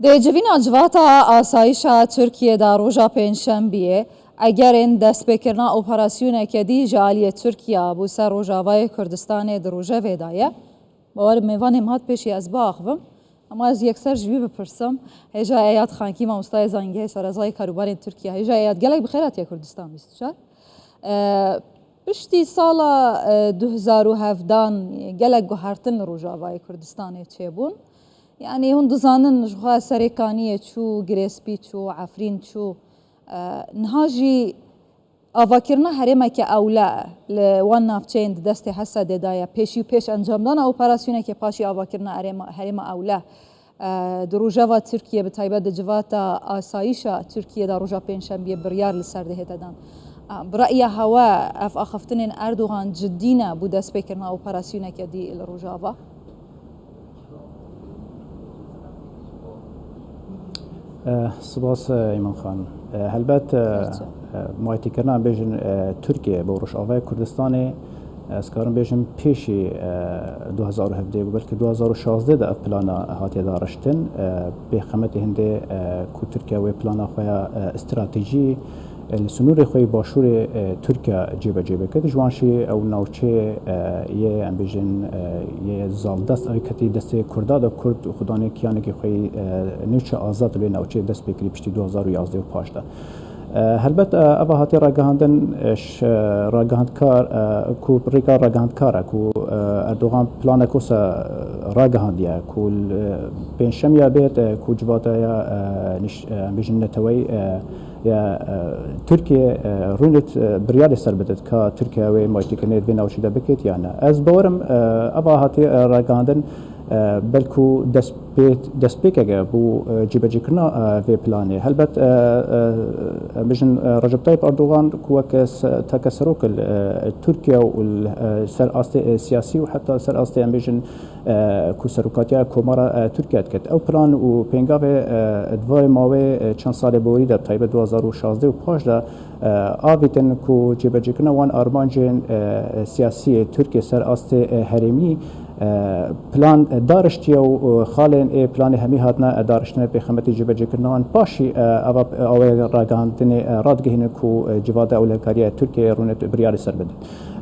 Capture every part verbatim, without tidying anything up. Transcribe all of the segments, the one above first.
Di civîna civata asayîşa Tirkiyê de roja Pêncşembiyê, egerên destpêkirina operasyoneke dî ji aliyê Tirkiya bo ser Rojavayê Kurdistanê di rojevê de ye. Bawer mêvanê min hat pêşî ez biaxivim. Ama ez yekser ji wî bipirsim. Hêja Eyad Xankî, mamostayê zangehê, şarezayê karûbarên Tirkiya. Hêja Eyad, gelek bi xêr hatiye Kurdistan bîst û çar. E, Piştî sala, e, du hezar û hevdan gelek guhertin li Rojavayê Kurdistanê çêbûn. Yanî hûn dizanin jixwe Serê Kaniyê çû, Girê Spî çû, Efrîn çû. E, niha jî avakirina herêmeke ewle li wan navçeyên di destê Hesedê de ye. Pêşî û pêş encamdana operasyonekê, paşî avakirina herêma, herêma ewle, e, di rojeva Tirkiye, bi taybet di civata asayîşa Tirkiye de roja Pêncşembiyê biryar li ser dihête dan. E, bi re'ya hewe ev axiftinên Erdogan cidî ne bo destpêkirina operasyoneke dî li rojava? Eh, spas, eh, Îmam Xan. Eh, helbet, eh, Gerçi. eh, mayîtîkirina, em bêjin, eh, Tirkiye bo Rojavayê Kurdistanê, eh, ez karim bêjim pêşî, eh, du hezar û hevdeh bû, belkî du hezar û şazdeh de ev plana hatiye dariştin. Eh, pêxemetê hindê, eh, ku Tirkiye wê plana xwe ya, eh, stratejî, eh, li sinûrê xwe yê başûrê, eh, Tirkiye cêbecê bike. Ji wan jî ew navçeyê, eh, yê, em bêjin, eh, yê zaldest, ew ketî destê Kurda de, Kurd xwedanê kiyanekî xwe yî, eh, nêçe azad li wê navçeyê dest pê kirî piştî du hezar û yazdeh û pazdeh. Eh, helbet, eh, eva hatiye ragihandin, eh, ji ragihandkar, eh, ku rêka ragihandkar e, ku, eh, Erdogan planek wisa ragihandiye, ku li pêncşemiya bêt, eh, ku civata ya, eh, niş-, eh, em bêjin neteweyî, eh, ya, eh, Tirkiye, eh, rûnit, eh, biryarê ser bidit ka Tirkiye wê mayîtîkirinê di vê navçî de bikêt ya ne. Ez bawerim, eh, eva hatiye, eh, ragihandin, eh, belkû destpê-, destpêkeke bo, eh, cîbecîkirina, eh, vê planê. Helbet, eh, eh, em bêjin, eh, Recep Tayyip Erdogan ku wek se-, teke serok li, eh, Tirkiye û li, eh, ser astê, eh, siyasî û heta ser astê, em bêjin, eh, ku serokatiya Komara, eh, Tirkiye dikit. Ew plan û pêngavê, eh, di vê mawê, eh, çend salê borî de, taybet du hezar û şazdeh û pazdeh de, eh, avîtin ku cêbecîkirina wan armancên, eh, siyasî yê Tirkiye ser astê, eh, herêmî, eh, plan, eh, dariştiye û, eh, xalên ê planê hemî hatine, eh, dariştinê pêxemetî cêbecîkirina wan. Paşî, eh, ava, eh, awê ragihandinê, eh, radigihînin ku, eh, civata ewlekariya Tirkiye rûnê biryarê ser bidin.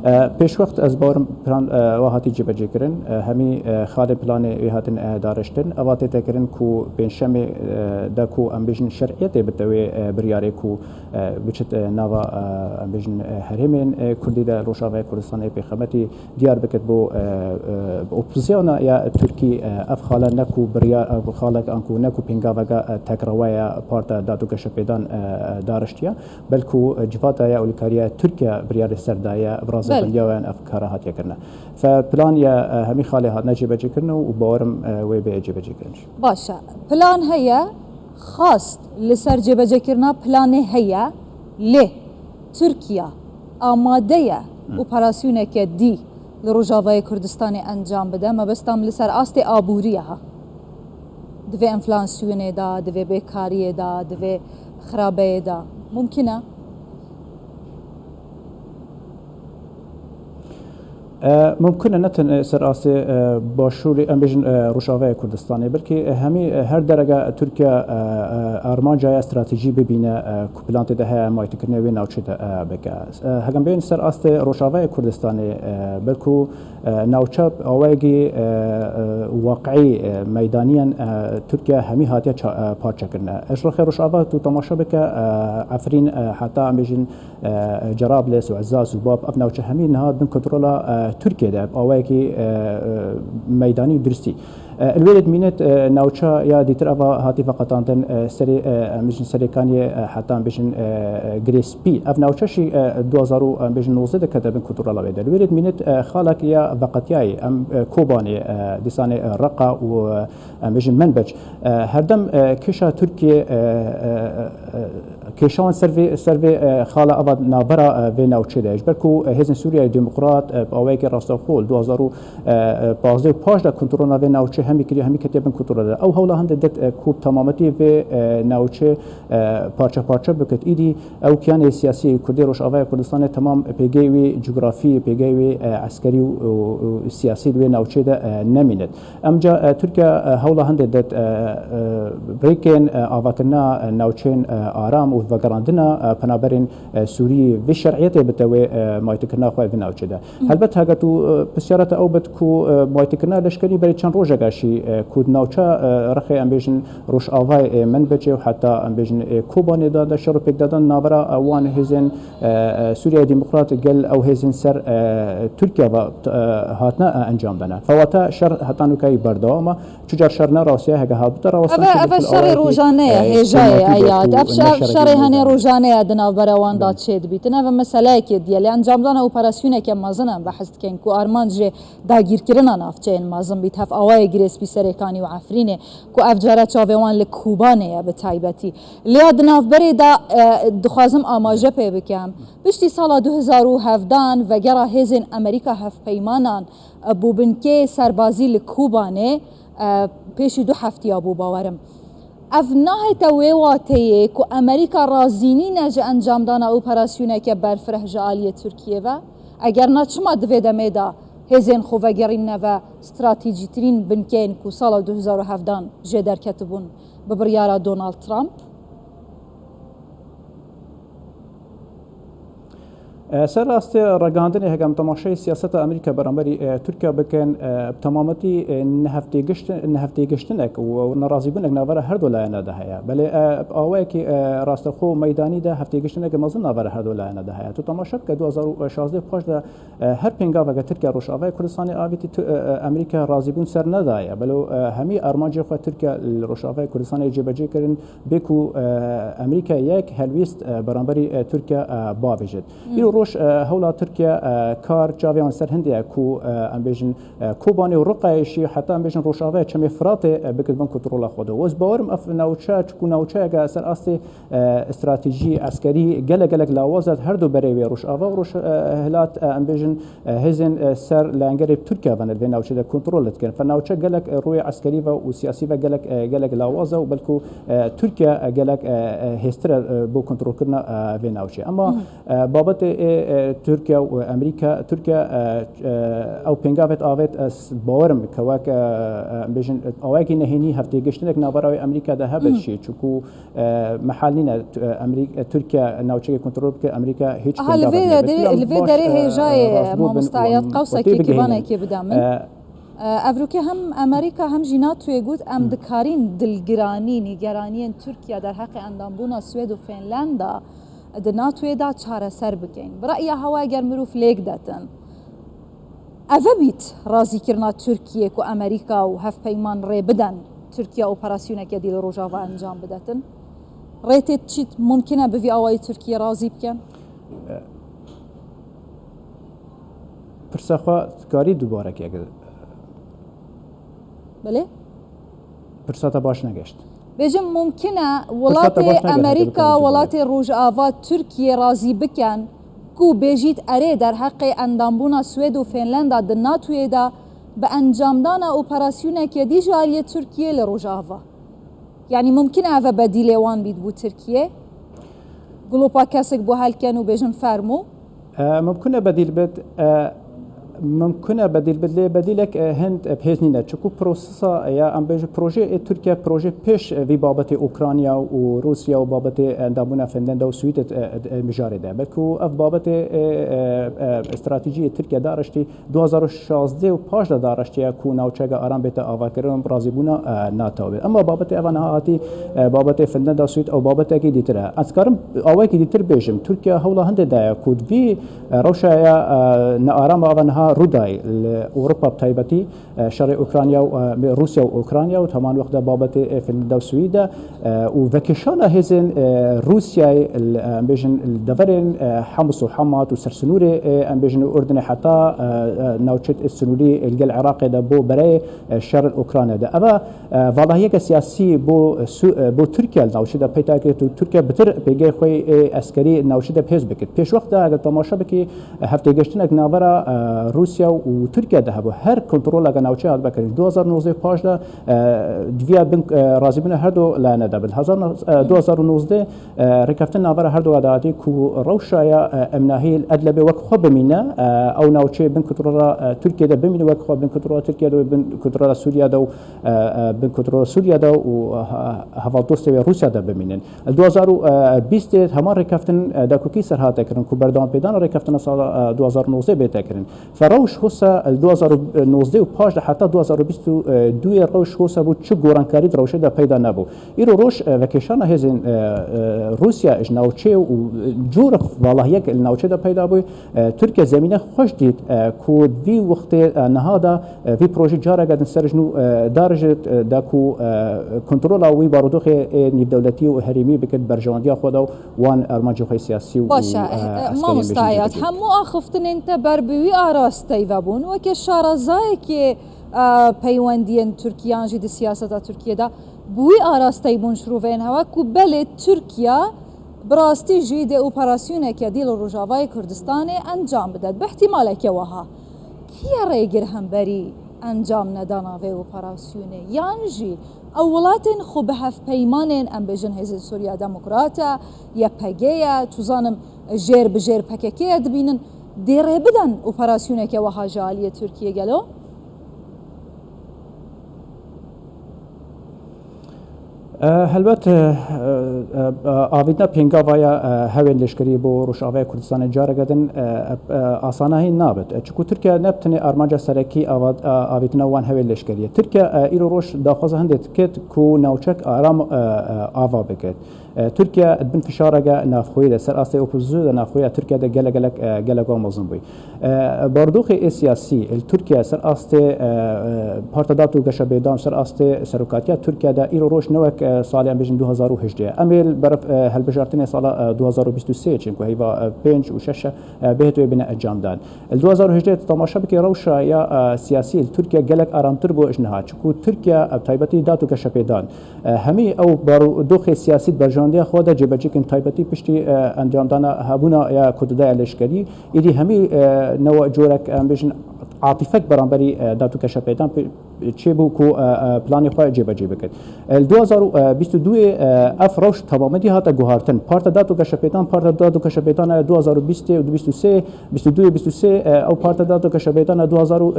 Eh, pêşwext ez bawerim plan, eh, wa hatî cêbecîkirin. Eh, hemî, eh, xalên planê wê hatin, eh, dariştin. Eva tête kirin ku pêncşemê, eh, de ku em bêjin şer'iyetê bite wê, eh, biryarê ku, eh, biçit, eh, nava, eh, em bêjin, eh, herêmên, eh, Kurdî de Rojavayê Kurdistanê pêxemetî diyar bikit bo, eh, eh, opozîsyona ya Tirkî, eh, ev xala ne ku biryar, ev xalek anku ne ku pêngaveka, eh, tekrawa ya Parta Dad û Geşepêdan, eh, dariştiye. Belkû civata ya ewlekariya Tirkiye biryarê ser daye, bi razebendiya wan ev kara hatiye kirine. Fe plan ya, e, hemî xalê hatine cêbecêkirin û bawerim, e, wê bê cêbecêkirin jî. Baş e. Plan heye, xwest li ser cêbecêkirina planê heye, lê Tirkiye amade ye operasyoneke dî li Rojavayê Kurdistanê encam bide. Mebesta min li ser astê aborî ye ha. Di vê enflasyonê de, di vê bêkariyê de, di vê xirabeyê de. Mumkin e? E, mumkin e ne tenê ser astê, e, başûrê, em bêjin, e, Rojavayê Kurdistanê, belkî, e, hemî, e, her derege Tirkiye, e, e, armanca ya stratejî bibîne, e, ku plan tê de heye, mayîtîkirinê wê navçê de, e, bike. E, heger em bên ser astê Rojavayê Kurdistanê, e, belkû, e, navçe awayekî, e, e, waqiî, e, meydaniyen, e, Tirkiye hemî hatiye ça-, e, parçe kirine. Ji rexê Rojava tu temaşe bike, e, Efrîn, e, heta em bêjin, e, Cerablus û Ezaz û Bab, ev navçe hemî niha bin kontrola, e, Tirkiye de, awayekî, e, e, meydanî û diristî. E, li wê dimînet, e, navça ya dîtir eva hatî veqetandin, e, serê, e, em bêjin Serê Kaniyê, e, heta em bêjin, e, e, Girê Spî. Ev navçe jî, e, du hezar û, em bêjin, nozdeh de kete bin kontrola wê de. Li wê dimînet, e, xalek ya veqetiyayê, em, e, Kobanê, e, dîsanê, e, Reqa û, e, em bêjin Menbeç. E, herdem, e, kêşa Tirkiye, e, e, e, e, kêşa wan ser vê, ser vê, e, xala ava navbera, e, vê navçê de. Ji ber ku, e, Hêzên Sûriyeyê Demokrat, e, bi awayekî rastaxo li du hezar û pazdeh û pazdeh de kontrola vê navçê hemî kiriye, hemî ketiye bin kontrola de. Ew hewla hindê dit, e, ku bi temametî vê, e, navçe, e, parçe parçe bikit. Îdî ew kiyanê siyasî Kurdê Rojavaya Kurdistanê temam pêgehê wî cografî, pêgehê wî, e, eskerî û, û, û siyasî di wê navçeyê de, e, nemînit. Emca, e, Tirkiye, e, hewla hindê dit, e, e, rêkên, e, avakirina, e, navçeyên, e, aram û vegerandina, e, penaberên, e, Sûrî vê şer'iyetê bite wê, e, mayîtikirina xwe vê navçê de. Helbet heke tu, e, pisyara te ew bit ku, e, mayîtikirina leşkerî berî çend rojeke jî, e, ku di navça, e, rexê em bêjin Rojavayê, e, Minbicê û heta em bêjin, e, Kobanê de, de şer û pêkdadan navbera, e, wan hêzên, e, e, Sûriya Demokrat gel ew hêzên ser, e, Tirkiye ve, e, hatine, e, encam dane. Fewata şer heta nûkeyî berdewam e. Çucar şer ne rastiye, hege habite rastiye. Eve, eve şerê rojane ye, e, hêja ye, eyad. Ev şer, şerê henê rojane ye di navbera wan de çêdibîtin. Eve meseleyekê diye. Lê encamdana operasyoneke mezin em behs dikin ku armanc jê dagîrkirina navçeyên mezin bît. Hev awayê girêz bî Serêkanî û Efrînê ku ev care çavê wan li Kobanê ye bi taybetî. Lê ya di navberê de, e, dixwazim amaje pê bikem. Piştî sala du hezar û hevdan vegera hêzên Amerîka hevpeymanan, e, bo binkê serbazî li Kobanê, e, pêşî du heftiya bû, bawerim. Ev nahête wê wateyê ku Amerîka razî nîne ji encamdana operasyoneke berfireh ji aliyê Tirkiyê ve? Eger na, çima di vê demê de hêzên xwe vegerînine ve stratejîtirîn binkeyên ku sala du hezar û hevdan jê derketibûn bi biryara Donald Trump? E, ser rastê ragihandinê, heke em temaşeyê siyaseta Amerîka beramberî, e, Tirkiye bikin, e, bi temametî, e, nehevtêgiştin-, nehevtêgiştinek û nerazîbûnek navbera her du layena de heye. Belê, e, bi awayekî, e, rastexwe û meydanî de hevtêgiştinek mezin navbera her du layena de heye. Tu temaşe bike, du hezar û şazdeh paş de, e, her pêngaveke Tirkiye Rojavayê Kurdistanê avêtî tu-, e, e, Amerîka razîbûn ser nedaye. Belê, e, hemî armancê xwe Tirkiye li Rojavayê Kurdistanê cêbecê kirin. Bê ku, e, Amerîka yek helwîst, e, beramberî, e, Tirkiye, e, bavêjit. Îro roj, e, hewla Tirkiye, e, kar çavê wan ser hindê ye ku, e, em bêjin, e, Kobanê û Riqayê jî heta em bêjin Rojavaya Çemê Firatê, e, bikit bin kontrola xwe de. Ez bawerim ev navçe, çiku navçeyeke ser astê, e, stratejî, eskerî gelek gelek lawaz e, her du berê wê Rojava û Roj-, e, Hilat, e, em bêjin, e, hêzên, e, ser lengerê Tirkiye ve li vê navçe de kontrol dikin. Fe navçe gelek, e, rûyê eskerî ve û siyasî ve gelek, e, gelek lawaz e û belku, e, Tirkiye, e, gelek, e, e, hêztir e, e, bo kontrolkirina, e, vê navçe. Ema, e, babetê ê, e, Tirkiye û Amerîka, Tirkiye, e, e, ew pêngavêt avêt, ez bawerim ke wek, e, e, em bêjin, awayekî nehênî hevtêgiştinek navbera wê Amerîka de hebe jî, çiku, e, mehal nîne, tu-, e, Amerîk-, e, Tirkiye navçeyekê kontrol bike, Amerîka hîç Aha, li pêngavek vê nebe. derê, Yanî li vê baş, derê e, hêjayê, e, rastbû bin mamostaya û qewsekî tê bigihînin. Pîvanekê bidem min. E, E, ev rûkê hem Amerîka hem jî NATOyê got, em dikarîn dilgiranî, nîgeraniyên Tirkiye derheqê endambûna Swêd û Fînlanda di NATOyê de çareser bikin. Bi reya hewa eger mirov lêk detin, eve bît razîkirina Tirkiye ku Amerîka û hevpeyman rê biden Tirkiye operasyoneke dî li Rojava encam bidetin? Rê tê çît mumkin e bi vî awayî Tirkiye razî bikin? Pirsa xwe dikarî dubarekê, eger Belê? Pirsa te baş negişt. Bêjim, mumkin e Pirsa te welatê baş negişt, Amerîka, heke welatê Rojava, Tirkiye razî bikin ku bêjît erê derheqê endambûna Swêd û Fînlanda di NATOyê de bi encamdana operasyoneke dî ji aliyê Tirkiye li Rojava. Yanî mumkin e eve bedîlê wan bît bo Tirkiye? Glopa kesek bo helken û bêjin fermû? E, mumkin e bedîl bit, e, mumkin e bedîl bit, lê bedîlek, e, hind, e, bihêz nîne. Çiku prosesa ya, em bêjin, proje ê Tirkiye, proje pêş, e, vî babetê Ukrayna û Rûsya û babetê, e, endambûna Finlanda û Swîdê, e, e, mijarê de. Belku ev babetê, e, e, e, stratejiyê Tirkiye dareştî du hezar û şazdeh û paş de dareştiye ku navçeyeke aram bête avakirin, razîbûna, e, NATO be. Ema babetê eva niha hatî, e, babetê Finlanda, Swîd ew babetekî dîtir e. Ez karim awayekî dîtir bêjim. Tirkiye hewla hindê daye ku di vî, e, rewşa ya, e, nearama eva niha rûdayî li Ewropa bi taybetî, e, şerê Ukrayna û, e, Rûsya û Ukrayna û heman wexta babetê, e, Finlanda û Swîd e. E, û vekişana hêzên, e, Rûsyayê, li, e, em bêjin, li deverên, e, Hems û Hemat û ser sinûrê, e, em bêjin, Urdinê heta, e, e, navçet sinûrî li gel Iraqê de bo berê, e, şer li Ukrayna de. Eva, e, valahiyeke siyasî bo, e, Su-, e, bo Tirkiye li navçe de peyda kir û Tirkiye bitir pêgehê xwe yê eskerî li navçe de bihêz bikir. Pêşwext de, eger temaşe bikî, e, hevtêgeştinek navbera, e, Rûsya û Tirkiye de hebû. Her kontroleke navçeyê hatibe kirin. Du hazar û nozdeh paş de, e, diviya bin, e, razîbûna her du layene de bin. Hezar, e, du hazar û nozdeh, e, rêkeftin navbera her du de hatî ku rewşa ya, e, emnahî li Edlebê wek xwe bimîne, e, ew navçeyê bin kontrola, e, Tirkiye de bimîne, wek xwe bin kontrola Tirkiye de, bin kontrola Sûriye de û, e, e, bin kontrola Sûriye de û, e, he-, hevaldosta wê Rûsya de bimînin. Li du hazar û bîst heman rêkeftin, e, dakokî ser hate kirin ku berdewam pêdana rêkeftina sala, e, du hazar û nozdeh bête kirin. Fe rewş hosa li du hazar û nozdeh û paş de heta du hazar û bîst û du rewş hosa bû, çi gorankarî di rewşê de peyda nebû. Îro roj, e, vekêşana hêzên, e, e, Rûsya ji navçeyê û, e, cor valahiyek li navçê de peyda bû. E, Tirkiye zemîne xweş dît, e, ku vî wextê, e, niha de, e, vî projê careke din ser ji nû, e, darijit, e, da ku, e, kontrola wî barodoxê ê nîvdewletî û herêmî bikit berjewendiya xwe de û wan armancê xwe siyasî û, Baş e, e, e, e, eskerî mamosta bêjin Eyad, cihê bikit. Hemû axiftinên te ber bi wî arasteyî ve bûn. Weke şarezayekê, e, peywendiyên Tirkiye yan jî di siyaseta Tirkiye de bi wî arasteyî bûn şirûveyên hewa ku belê Tirkiye bi rastî jî dê operasyoneke dî li Rojavayê Kurdistanê encam bide. Bi ihtimaleke wiha, kî ye rêgir hemberî encam nedana vê operasyonê? Yan jî ew welatên xwe bi hevpeymanên, em bêjin, Hêzên Sûriya Demokrat e, Y P G ye, çu zanim, jêr bi jêr P K K ye dibînin, dê rê bidin operasyoneke wiha ji aliyê Tirkiyê gelo? E, helbet, e, e, e, avîtina pêngava ya, e, hewên leşkerî bo Rojavaya Kurdistanê careke din, e, e, e, asana hîn nabit. E, çiku Tirkiye ne bi tenê armanca serekî ava-, e, avîtina wan hewên leşkerî ye. Tirkiye, e, îro roj daxwaza hindê dikit ku navçek aram, e, e, ava bikit. E, Tirkiye di bin fişareke navxweyî de, ser astê opozîsyonê de navxweya Tirkiye de gelek, gelek, e, gelek wan mezin bûy. E, barodoxê ê siyasî li Tirkiye ser astê, e, e, Parta Dad û Geşepêdan, ser astê serokatiya Tirkiye de îro roj ne wek, e, salê, em bêjin, du hazar û hejdeh. Em ê li ber, e, hilbijartinê sala, e, du hazar û bîst û sê çin ku heyva, e, pênc û şeş, e, bêhêt wê bine encamdan. Li du hazar û hejdeh temaşe bike rewşa ya, e, siyasî li Tirkiye gelek aramtir bû ji niha. Çiku Tirkiye, e, bi taybetî Dad û Geşepêdan, e, hemî ew barodoxê siyasî di berjewendiya xwe de cêbecî kirin, taybetî piştî, e, encamdana hebûna ya kududaya leşkerî. Êdî hemî, e, newe corek, em bêjin, atîfek beramberî, e, Dad û Geşepêdan pê-, çêbû ku, e, e, planê xwe cêbecî bikit. E, li du hazar û bîst û du, e, ev rewş temamedî hate guhartin. Parta Dad û Geşepêdan, Parta Dad û Geşepêdan e du hazar û bîst û bîst û sê, bîst û du bîst û sê, e, ew Parta Dad û Geşepêdan e du hazar û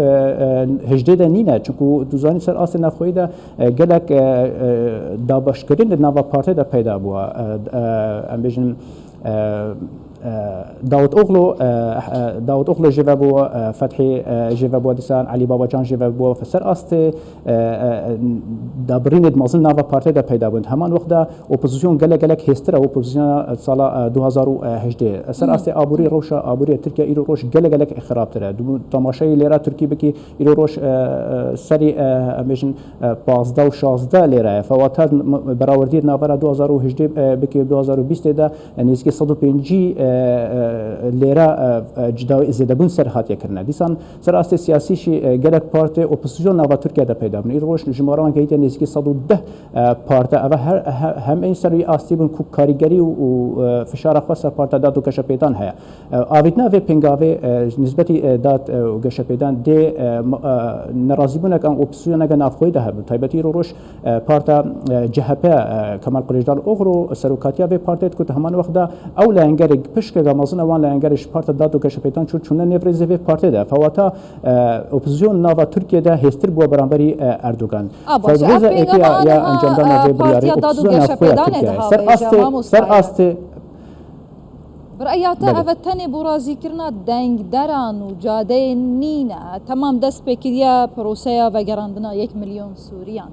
hejdeh de nîne. Çunku tu zanî ser astê navxweyî de, e, gelek, e, e, dabeşkirin di nava partê de peyda bûye. E, e, em bêjin, e, e, Davutoglu, e, e, Davutoglu jê ve bû, e, Fethî, e, jê ve bû, dîsan Elî Babacan jê ve bû. Ser astê, e, e, dabirînê di mezin nava partê de peyda bûn. Heman wext de opozîsyon gelek gelek hêstir e, opozisyona sala, e, du hazar û hejdeh. Ser astê aborî, rewşa aborî ya Tirkiye îro roj gelek gelek xirabtir e. Tu temaşeyê lêra Tirkî bikî, îro roj, e, e, serî, e, em bêjin, e, pazdeh û şazdeh lêra ye. Fewata m-, berawerdiyê di navbera du hazar û hejdeh, e, bikî du hazar û bîstê de, e, nêzîkî sed û pêncî, e, e, lêra, e, e, cida zêdebûn ser hatiye kirine. Dîsan ser astê siyasî jî, e, gelek partê opozîsyon nava Tirkiye de peyda bûn. Îro roj jimara wan gehîtiye nêzîkî sed û deh, e, parti. Eve her, he-, hem ên ser wî astî bûn ku karîgerî û, û, e, fişara xwe ser Parta Dad û Geşepêdan heye. E, avîtina vê pêngavê, e, ji nisbetî, e, Dad, e, û Geşepêdan dê, e, ma-, e, nerazîbûnek an opozîsyoneke navxweyî de hebin. Taybetî îro roj, e, parta, e, C H P, e, Kemal Kılıçdaroğlu serokatiya vê partê dikut, heman wext de ew layengerê pişkeke mezin e wan layengerê ji Parta Dad û Geşepêdan çû çûne nêv rêzê vê partê de. Fewata, e, opozîsyon nava Tirkiye de hêstir bûye beramberî, e, Erdogan. A, baş e. Ev Ferbrêza êkê ya, pêngava ya niha, encamdana e, vê biryarê Partiya Dad û opozîsyona Geşepêdanê xwe ya Tirkiye. Ser dihabêje, astê, mamosta ser Eyad. Astê, Bi reya te, belê, ev tenê bo razîkirina dengderan û cadeyên nîne. Temam dest pê kiriye proseya vegerandina yek milyon Sûriyan.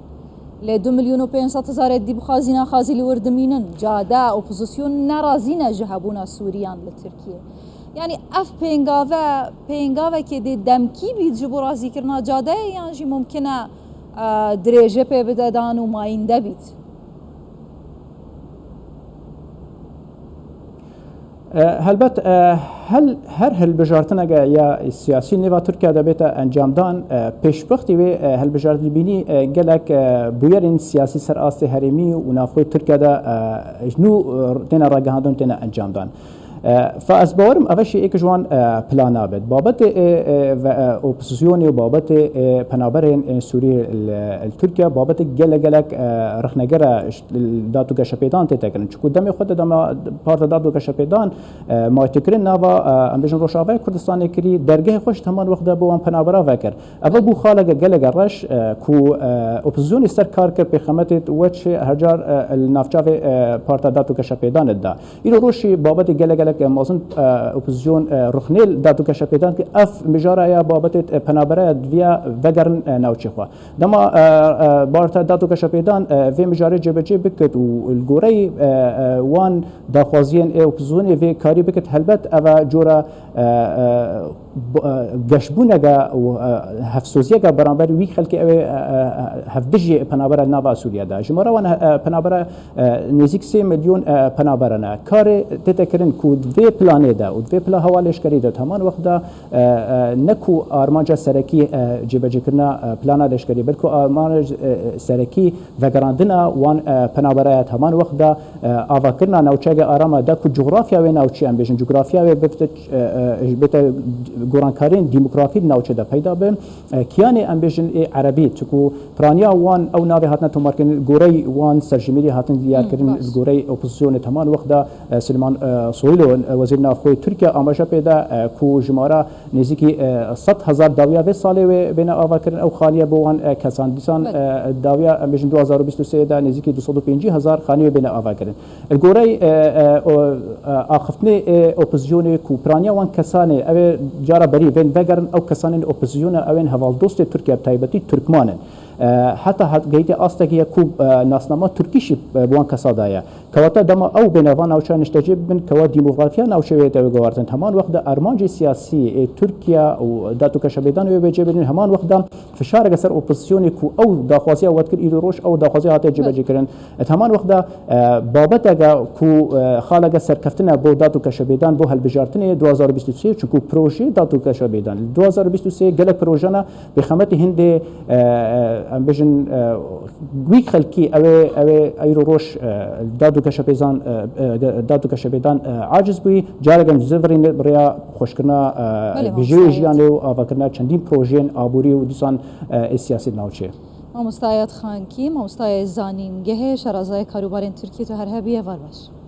Lê du milyon û pênc sed hezarê dî bi xwazî naxwazî li wir dimînin. Cade, opozîsyon nerazî ne ji hebûna Sûriyan li Tirkiyê. Yanî ev pêngave, pêngavekê dê demkî bît ji bo razîkirina cadeyê yan jî mumkin e, e, dirêje pê bide dan û mayînde bît? E, helbet, e, hel-, her hilbijartineke ya siyasî nêva Tirkiye de bête encamdan, e, pêşbixtî wê, e, hilbijartin bînî, e, gelek, e, bûyerên siyasî ser astê herêmî û navxweyî Tirkiye de, e, ji nû, e, têne ragihandin, têne encamdan. E, Fa ez bawerim eve jî êk ji wan e, plana be. Babetê e, e, ve, e, opozisyonê û babetê e, penaberên e, Sûriyê li, li Tirkiye babetê gelek gelek e, rexnegere ji, li dad û geşepêdan tête kirin. Çiku demê xwe de dema Parta Dad û Geşepêdan e, maytekirin nava e, em bêjin Rojavayê Kurdistanê kirî, dergehê xwe ji heman wext de bo wan penabera vekir. Eve bû xaleke geleke reş e, ku e, opozisyonê ser kar kir pêxemetê weçê hercar e, li navçavê e, Parta Dad û Geşepêdan de da. Îro roj jî babetê gelek gelek e, mezin e, opozisyon e, ruxnê li dad û geşepêdan ki ev mijara ya babetê e, penabereya diviya vegerin e, navçê xwe. Dema e, e, Parta Dad û Geşepêdan e, vê mijarê cêbecê bikit û li goreyî e, e, wan daxwaziyên ê opozisyonê vê karî bikit, helbet eve cora e, e, b- e, geşbûneke û e, hevsoziyeke beramber wî xelkê ew ê e, e, hevdijî penabera li nava Sûriye de. Jimara wan e, penabera e, nêzîk sê milyon e, penabere ne. Karê tête kirin ku di vê planê de û di vê pila hewa leşkerî de di heman wext de e, e, ne ku armanca serekî e, cêbecêkirina e, plana leşkerî, belku armanca e, serekî vegerandina wan e, penabere ye. Di heman wext de e, avakirina navçeyeke arama de ku cografya wê navçî, em bêjin cografya wê bifte, e, e, bête gorankarên demografî di navçe de peyda be. E, kiyanê em bêjin ê erebî, çiku piraniya wan ew navê hatine tomarkirin, li gorey wan serjimêrî hatin diyarkirin, Hmm, baş. Li gorey opozisyonê di heman wext de e, Silêman e, Soylu, e, wezîr navxwe Tirkiye amaje pê de e, ku jimara nêzîkî e, sed hezar dawiya vê salê wê bêne avakirin, ew xaniye bo wan e, kesan. Dîsan Belê. e, dawiya em bêjin du hazar û bîst û sê de nêzîkî du sed û pêncî hezar xaniye bêne avakirin. Li gorey e, e, o, e, axiftinê e, opozisyonê ku piraniya wan kesanê ew ê cara berî bên vegerin, ew kesanên opozisyona ew ên hevaldostê Tirkiye, bi taybetî Tirkman in. E, heta hat gehîtê astekî ye ku e, nasnama Tirkî jî e, bi wan kesa daye. Kewata dema ew bêne van navçeya niştecê bibin, kewa demografya navçeyê wê tê wê guhertin. Heman wext de armancê siyasî ê Tirkiye û dad û keşebêdan wê bê cêbirîn. Heman wext de fişareke ser opozisyonê ku ew daxwaziya we dikir, îro roj ew daxwaziya hate cêbecî kirin. Et heman wext de e, babeteke ku e, xaleke serkeftine bo dad û keşebêdan bo helbijartinê du hazar û bîst û sê, çunku projeyê dad û keşebêdan li du hazar û bîst û sê gelek projana pêxemetî hindê e, e, em bêjin e, wî xelkî ew ê, ew ê eyro roj e, dad û keşepêzan, e, e, dad û keşepêdan e, aciz bûyî, careke zivirîne bi rêya xweşkirina e, Belê, bijêrê mamosta Hayat. jiyanê û avakirina çendîn projeyên aborî û dîsan e, ê siyasî di navçeyê. Mamosta Hayat Xankî, mamostayê zanîngehê şarazayê karûbarên Tirkiyê, tu her hebiye, var baş.